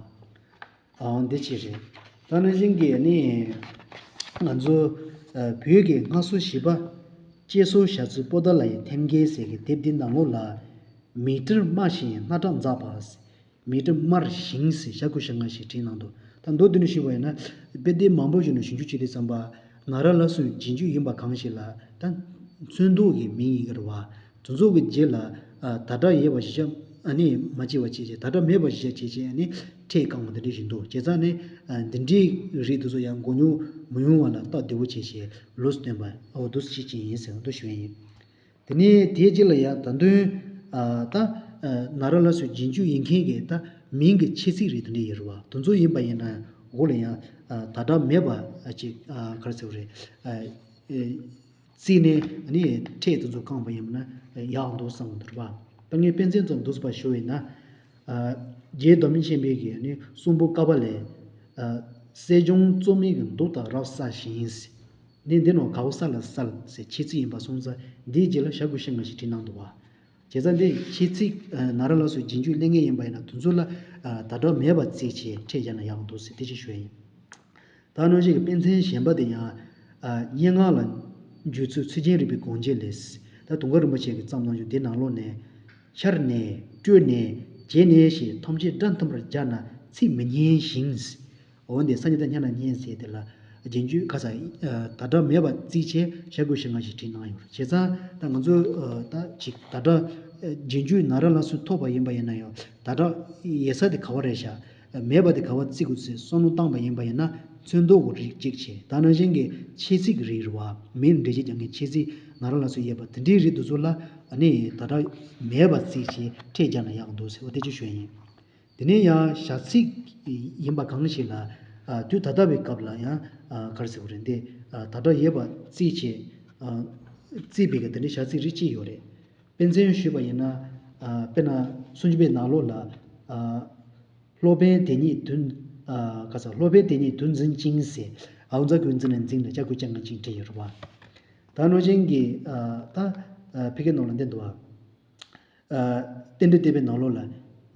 ཨང་འདི་ཅི་རེད། ད་ནང་བཞིན་གྱི་ནི་ང་ཚོ་ཨ་བོད་ཀྱི་སྔ་སོར་བཞི་པ་སྐྱེས་སོ་ཞབས་ཚུལ་པོ་ཏཱ་ལ་ཡི་ཐེམ་སྐས་ཟེར་གྱི་དེབ་འདི་ནང་ལོགས་ལ། མིག་སྤྲིན་དམར་ཞིང་སྣ་བཀྲག་འཛག་པ། མིག་སྤྲིན་དམར་ཞིང་ཟེར་ཞབས་ཀྱུ་ཞབས་ཀྱུ་ཞིག་བྲིས་གནང་འདུག་ད་མདོར་བསྡུས་ནས་ཞུས་པ་ཡིན་ན། དཔེ་དེབ་མང་པོ་ཞིག་ནས་ཞིབ་འཇུག་བྱས་དུས་ཙམ་པ། ན་ར་ལ་སོགས་རྗེས་འཇུག་ཡིན་པ་གང་ཞིག་ལ་ད་ཚོན་མདོག་གི་མིང་ཡིན་གྱི་རེད་བ། དེ་ཚོ་གི་རྗེས་ལ་ཨ་ད་སྒྲ་ཡོད་པ་གཞི་བཞག་ཨ་ནི་མ་བྱས་པ་བྱས་བྱས། ད་སྒྲ་མེད་པ་གཞི་བཞག་བྱས་བྱས་ཨ་ནི་ཕྲད་བཀང་བ་འདི་འདྲ་ཞིག་འདུག་བྱས་ཙང་ནི་ཨ་འདི་འདྲའི་རིགས་དེ་ཚོ་ཡང་མགོ་རྙོག་མི་ཡོང་བ་ལ་སྟབས་བདེ་བོ་བྱས་བྱས་ལོགས་སུ་སྟོན་པ་འོ་འདུག་སེ་བྱེད་ཀྱི་ཡིན་ཟེར་བ་འདུག་ཞུ་ཡ་ཡིན། དེ་ནས་དེའི་རྗེས་ལ་ཡང་ད་དུང་ཨ་ད་ཨ་ན་ར་ལ་སོགས་རྗེས་འཇུག་ཡིན་མཁན་གྱི་ད་མིང་གི་ཆེ་ཚིག་རིགས་དེ་འདྲ་ཡོད་རེད་བ། དེ་ཚོ་ཡིན་པ་ཡིན་ན་འོག་ལ་ཡང་ཨ་ད་སྒྲ་མེད་པ་ཨ་ཅིག་ཨ་ག་རེ་ཟེར་བ་རེད། ཨ་ཨེ་བརྩིས་ནས་ཨ་ནི་ཕྲད་དེ་ཚོ་བཀང་པ་ཡིན་ན་ཡག་འདུག་བསམ་གྱི་འདུག་རེད་བ། ད་ངས་དཔེ་མཚོན་ཙམ་འདུག་སེ་ཞུ་བ་ཡིན་ན། ཨ་རྗེ་མདོ་སྨད་ཆེན་པོའི་གི་ཨ་ནི་གསུང་འབུམ་ཀ་པ་ལས། ཨ་གསེར་སྦྱངས་བཙོ་མའི་གི་མདོག་དང་རབ་གསལ་ཞིང་། འདི་འདི་ནོ་གའོ་ས་ལ་གསལ་ཟེར་ཆེ་ཚིག་ཡིན་པ་སོང་ཙང་འདིའི་རྗེས་ལ་ཞབས་ཀྱུ་ཞབས་ཀྱུ་ཞིག་བྲིས་གནང་འདུག་བ། བྱས་ཙང་འདི་ཆེ་ཚིག་ཨ་ན་ར་ལ་སོགས་རྗེས་འཇུག་གླེང་མཁན་ཡིན་པ་ཡིན་ན་དེ་ཚོ་ལ་ཨ་ད་སྒྲ་མེད་པ་བརྩིས་བྱས་ཕྲད་བརྒྱབ་ན་ཡག་འདུག་ཟེར་དེ་ཅིག་ཞུ་ཡ་ཡིན། ད་གནང་བཞིན་གྱི་དཔེ་མཚོན་གཞན་པ་དེ་ཡང་ཨ་སྙན་ངག་ལ་འཇུག་ཚུལ་ཚུལ་ཁྲིམས་རིག་པའི་དགོངས་རྒྱན་ལས། ད་དུང་དཀར་རིན་པོ་ཆེ་གིས་བརྩམས་གནང་རྒྱུ་འདི་ནང་ལོགས་ནས། ཤར་ནས་བསྐྱོད་ནས་བྱས་ནས་ཞེས་ཐམས་ཅད་སྒྲ་མཐུན་པར་སྦྱར་ན་ཚིག་མི་སྙན་ཞིང་། འོན་ཏེ་སང་ཉིན་དང་སྔ་ན་སྙན་ཟེར་དེ་ལ་རྗེས་འཇུག་ག་ས་ཨ་ད་སྒྲ་མེད་པ་བརྩིས་བྱས་ཞབས་ཀྱུ་ཞབས་ཀྱུ་ཞིག་བྲིས་གནང་ཡོད་རེད། བྱས་ཙང་ད་ང་ཚོས་ཨ་ད་ཅིག་ད་སྒྲ་ཨ་རྗེས་འཇུག་ན་ར་ལ་སོགས་ཐོབ་པ་ཡིན་པ་ཡིན་ན་ཡང་ད་སྒྲ་ཡོད་ས་དེ་ག་བ་རེད་ཤག་མེད་པ་དེ་ག་བ་བརྩི་དགོས་ཚུལ་བསམ་བློ་བཏང་པ་ཡིན་པ་ཡིན་ན་ཚོན་མདོག་གི་རིགས་གཅིག་བྱས། ད་ནང་བཞིན་གྱི་ཆེ་ཚིག་རིགས་རེད་བ། མིང་འགྲེལ་བཤད་རྒྱག་མཁན་ཆེ་ཚིག་ན་ར་ལ་སོགས་ཡོད་པ་དེ་འདྲའི་རིགས་དེ་ཚོ་ལ་ཨ་ནི་ད་སྒྲ་མེད་པ་བརྩིས་བྱས་ཕྲད་བརྒྱབ་ན་ཡག་འདུག་ཟེར་བ་དེ་ཅིག་ཞུ་ཡ་ཡིན། དེ་ནས་ཡང་བྱ་ཚིག་ཡིན་པ་གང་ཞིག་ལ་ཨ་དུས་ད་ལྟ་བའི་སྐབས་ལ་ཡང་ཨ་ག་རེ་ཟེར་དགོས་རེད། འདི་ཨ་ད་སྒྲ་ཡོད་པ་བརྩིས་བྱས་ཨ་བརྩིས་པའི་གི་དེ་འདྲའི་བྱ་ཚིག་རིགས་གཅིག་ཡོད་རེད། དཔེ་མཚོན་ཞུས་པ་ཡིན་ན། ཨ་དཔེར་ན་སུམ་ཅུ་པའི་ནང་ལོགས་ལ། ཨ་སློབ་དཔོན་དེ་ཉིད་དོན། ཨ་ག་ས་སློབ་དཔོན་དེ་ཉིད་དོན་འཛིན་ཅིང་ཟེར། འའོ་མཛའ་གུ་འཛིན་ན་འཛིན་ལ་ཅ་གུ་ཅ་ང་ཅིང་བྲིས་ཡོད་རེད་བ། ད་ནང་བཞིན་གྱི་ཨ་ད་ཨ་ཕ་གིའི་ནང་ལ་འདི་འདུག་བ། ཨ་རྟེན་འབྲེལ་བསྟན་པའི་ནང་ལོགས་ལ།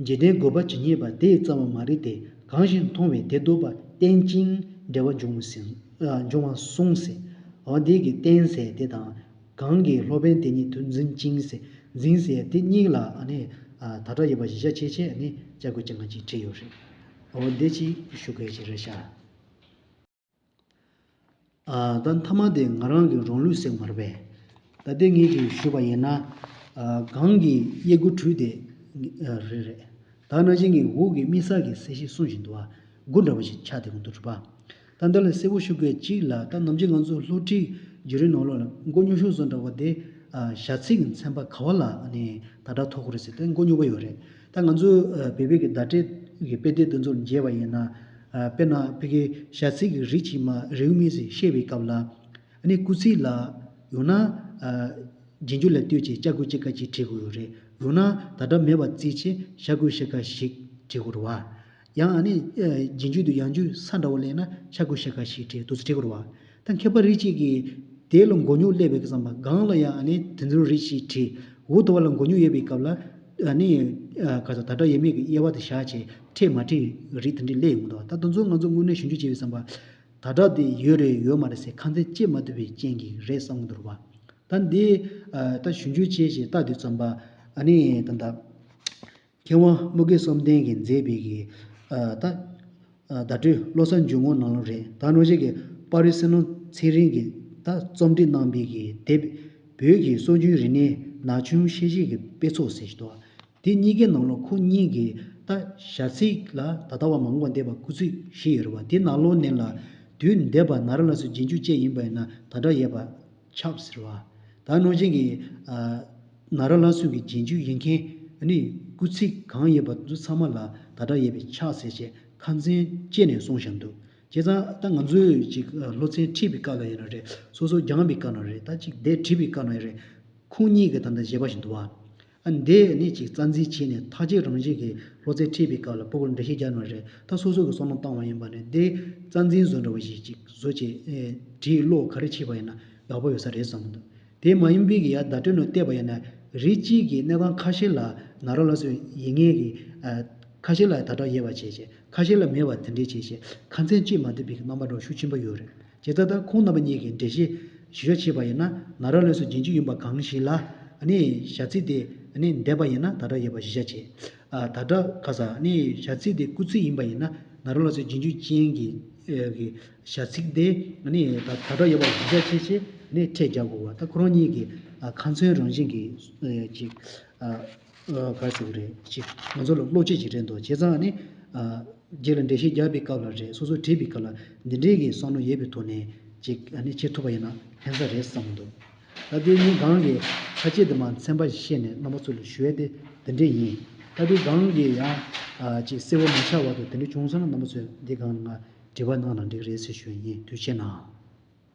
འཇིག་རྟེན་འགོད་པ་ཇི་སྙེད་པ། དེ་ཡི་རྩ་བ་མ་རིག་སྟེ། གང་ཞིག་མཐོང་བས་དེ་བཟློག་པ། བརྟེན་ཅིང་འབྲེལ་བར་འབྱུང་ངོ་ཟིན། ཨ་འབྱུང་བར་གསུངས་ཟེར། འོ་འདི་གི་བརྟེན་ཟེར་དེ་དང་། གང་གིས་སློབ་དཔོན་དེ་ཉིད་དོན་འཛིན་ཅིང་ཟེར། འཛིན་ཟེར་དེ་གཉིས་ལ་ཨ་ནི་ཨ་ད་སྒྲ་ཡོད་པ་གཞི་བཞག་བྱས་བྱས་ཨ་ནི་ཅ་གུ་ཅ་ང་ཅིག་བྲིས་ཡོད་རེད། འོ་འདི་ཅིག་ཞུ་དགོས་ཅིག་རེད་ཤག་ཨ་ད་མཐའ་མ་དེ་ང་རང་གི་རང་ལུགས་ཟེར་མ་རེད་པས། ད་ལྟའི་ངས་ཀྱིས་ཞུས་པ་ཡིན་ན། ཨ་གང་གིས་དབྱེ་དགུ་དྲུག་དེ་ཨ་རེད་རེད། ད་ནང་བཞིན་གྱི་འོག་གི་དམིགས་བསལ་གྱི་གསལ་བཤད་གསུངས་བཞིན་འདུག་བ། དགུ་འདྲ་བ་ཞིག་ཆགས་བསྡད་ཀྱི་འདུག་གྲུབ་པ། ད་འདི་ལ་གསལ་པོ་ཞུ་དགོས་གཅིག་ལ་ད་ནམ་རྒྱུན་ང་ཚོ་སློབ་ཁྲིད་བརྒྱུད་རིམ་ནང་ལོགས་ལ་མགོ་རྙོག་ཤོས་བཟོ་འདྲ་བ་དེ་ཨ་བྱ་ཚིག་གི་ཚན་པ་ག་བ་ལ་ཨ་ནི་ད་སྒྲ་ཐོགས་ཀྱི་རེད་ཟེར་དེ་མགོ་རྙོག་པ་ཡོད་རེད། ད་ང་ཚོ་ཨ་བོད་པའི་གི་བརྡ་སྤྲོད་ཀྱི་དཔེ་དེབ་དེ་ཚོར་མཇལ་བ་ཡིན་ན། ཨ་དཔེར་ན་ཕ་གི་བྱ་ཚིག་གི་རིགས་གཅིག་མ་རེའུ་མིག་ཅིག་བཤད་པའི་སྐབས་ལ། ཨ་ནི་སྐུལ་ཚིག་ལ་ཡང་ན་ཨ་རྗེས་འཇུག་ལ་ལྟོས་བྱས་ཅ་གུ་ཅི་ཀ་ཅིག་བྲིས་དགོས་ཡོད་རེད། ཡང་ན་ད་སྒྲ་མེད་པ་བརྩིས་བྱས་ཞབས་ཀྱུ་ཞབས་ཀྱུ་ཞིག་བྲིས་དགོས་རེད་བ། ཡང་ཨ་ནི་ཨ་རྗེས་འཇུག་དང་ཡང་འཇུག་ས་འདྲ་བོ་སླེབས་ན་ཤ་གུ་ཤ་ཀ་ཞིག་བྲིས་འདུག་སེ་བྲིས་དགོས་རེད་བ། ད་མཁས་པ་རིགས་གཅིག་གིས་དེ་ལ་མགོ་རྙོག་སླེབས་པའི་བསམ་པ་སྒང་ལ་ཡང་ཨ་ནི་དེ་ཚོའི་རིགས་ཤིག་བྲིས། འོ་དེ་བ་ལ་མགོ་རྙོག་ཡོད་པའི་སྐབས་ལ་ཨ་ནི་ཨ་ག་ས་ད་སྒྲ་ཡོད་མེད་ཀྱི་དབྱེ་བ་དེ་བཞག་བྱས་ཕྲད་མ་ཕྲད་རིགས་དེ་འདྲ་སླེབས་ཡོང་གི་འདུག་ད་དེ་ཚོ་ང་ཚོ་དངོས་གནས་ཞིབ་འཇུག་བྱས་པའི་བསམ་པ་ད་སྒྲ་དེ་ཡོད་རེད་ཡོད་མ་རེད་ཟེར་ཁ་མཚན་བཅད་མ་ཐུབ་པའི་རྐྱེན་གྱིས་རེད་བསམ་གྱི་འདུག་རེད་བ། ད་འདི་ཨ་ད་ཞིབ་འཇུག་བྱས་བྱས་ལྟ་དུས་ཙམ་པ་ཨ་ནི་ད་ལྟ། མཁས་དབང་དམུ་དགེ་བསམ་གཏན་གྱིས་མཛད་པའི་གི་ཨ་ད་ཨ་བརྡ་སྤྲོད་བློ་གསར་འཇུག་ངོགས་ནང་ལོགས་རེད། ད་ནང་བཞིན་གྱི་པར་རིས་སེ་ནོ་ཚེ་རིང་གི་ད་རྩོམ་སྒྲིག་གནང་པའི་གི་དེབ་བོད་ཀྱི་སྲོལ་རྒྱུན་རིག་གནས་ན་ཆུང་ཤེས་བྱའི་གི་དཔེ་ཚོགས་ཟེར་ཞིག་འདུག་དེ་གཉིས་ཀའི་ནང་ལོགས་ཁོ་གཉིས་ཀྱིས་ ད་བྱ་ཚིག་ལ་ད་ལྟ་བ་མ་འོངས་པ་འདས་པ་སྐུལ་ཚིག་བཞི་ཡོད་རེད་བ། དེ་ནང་ལོགས་ནས་ལ་དུས་འདས་པ་ན་ར་ལ་སོགས་རྗེས་འཇུག་ཅན་ཡིན་པ་ཡིན་ན་ད་དྲག་ཡོད་པ་ཆགས་ཟེར་བ། ད་ནང་བཞིན་གྱི་ཨ་ན་ར་ལ་སོགས་ཀྱི་རྗེས་འཇུག་ཡིན་མཁན་ཨ་ནི་སྐུལ་ཚིག་གང་ཡོད་པ་དེ་ཚང་མ་ལ་ད་དྲག་ཡོད་པའི་ཆགས་ཟེར་བྱས་ཁ་མཚོན་བཅད་ནས་གསུངས་བཞག་འདུག་བྱས་ཙང་ད་ང་ཚོས་ཅིག་ཨ་སློབ་ཚན་ཁྲིད་པའི་སྐབས་ལ་ཡིན་ན་རེད། སོ་སོ་སྦྱངས་པའི་སྐབས་ན་རེད། ད་ཅིག་དེབ་བྲིས་པའི་སྐབས་ན་རེད། ཁོང་གཉིས་ཀྱི་ད་ལྟ་བཞེད་པ་ཞིག་འདུག་བ། ཨ་འདི་ནི་ཅིག་རྩ་འཛིན་བྱས་ནས་ཐག་གཅོད་རང་བཞིན་གྱི་སློབ་ཚན་ཁྲིད་པའི་སྐབས་ལ་ཕྲུ་གུར་འགྲེལ་བཤད་རྒྱག་ན་རེད། ད་སོ་སོ་གི་བསམ་བློ་བཏང་བ་ཡིན་པ་ནི་འདི་རྩ་འཛིན་བཟོ་འདྲ་བ་ཞིག་ཅིག་བཟོ་བྱས་ཨེ་བྲིས་ཀློག་ག་རེ་བྱས་པ་ཡིན་ན་ཡག་པོ་ཡོད་ས་རེད་བསམ་གྱི་འདུག་དེ་མ་ཡིན་པའི་གི་ཡ་བརྡ་སྤྲོད་ནང་བལྟས་པ་ཡིན་ན་རིགས་གཅིག་གི་གནས་སྟངས་ཁ་ཤས་ལ་ན་ར་ལ་སོགས་ཡིན་ངེས་ཀྱི་ཨ་ཁ་ཤས་ལ་ད་དྲག་ཡོད་པ་བྱས་བྱས་ཁ་ཤས་ལ་མེད་པ་དེ་འདྲས་བྱས་བྱས་ཁ་མཚོན་གཅིག་མ་ཐུབ་པའི་གི་རྣམ་པ་འདྲ་ཤུགས་ཆེན་པོ་ཡོད་རེད། བྱས་ཙང་ད་ཁོང་རྣམ་པ་གཉིས་ཀྱིས་འགྲེལ་བཤད་ཞིབ་ཆ་བྱས་པ་ཡིན་ན་ན་ར་ལ་སོགས་རྗེས་འཇུག་ཡིན་པ་གང་ཞིག་ལ་ཨ་ནི་བྱ་ཚིག་དེ་ཨ་ནི་འདས་པ་ཡིན་ན་ད་དྲག་ཡོད་པ་གཞི་བཞག་བྱས། ཨ་ད་དྲག་ག་ས་ཨ་ནི་བྱ་ཚིག་དེ་སྐུལ་ཚིག་ཡིན་པ་ཡིན་ན་ན་ར་ལ་སོགས་རྗེས་འཇུག་ཅན་གྱི་ཨ་གི་བྱ་ཚིག་དེ་ཨ་ནི་ད་ད་དྲག་ཡོད་པ་གཞི་བཞག་བྱས་བྱས་ཨ་ནི་ཕྲད་རྒྱག་དགོས་པ། ད་ཁོ་རང་གཉིས་ཀྱིས་ཨ་ཁ་མཚོན་རང་བཞིན་གྱི་ཨ་ཅིག་ཨ། ཨ་ག་རེ་ཟེར་དགོས་རེད། ཅིག་ང་ཚོ་ལ་བློ་སྐྱེད་ཅིག་རེད་འདུག་བྱས་ཙང་ནི་ཨ་རྗེས་ལ་འགྲེལ་བཤད་རྒྱག་པའི་སྐབས་ལ་རེད། སོ་སོ་བྲིས་པའི་སྐབས་ལ་འདི་འདྲའི་གི་བསམ་བློ་ཡོད་པའི་ཐོག་ནས་ཅིག་ཨ་ནི་བྱེད་ཐུབ་པ་ཡིན་ན་ཕན་ས་རེད་བསམ་འདུག་ད་དེ་ངས་གང་གི་ཚ་དཔྱད་དེ་མ་ཚན་པ་ཞིག་བཤད་ནས་རྣམ་པ་ཚོ་ལ་ཞུ་ཡས་དེ་འདི་འདྲས་ཡིན། ད་དེ་གང་གི་ཡང་ཨ་ཅིག་གསལ་པོ་མ་ཆགས་བར་དུ་དེ་འདྲས་བྱུང་སོང་ན་རྣམ་པ་ཚོས་འདི་གང་ལ་ང་དྲི་བ་གནང་ན་འགྲིག་རེད་ཟེར་ཞུ་ཡས་ཡིན། ཐུགས་རྗེ་གནང་།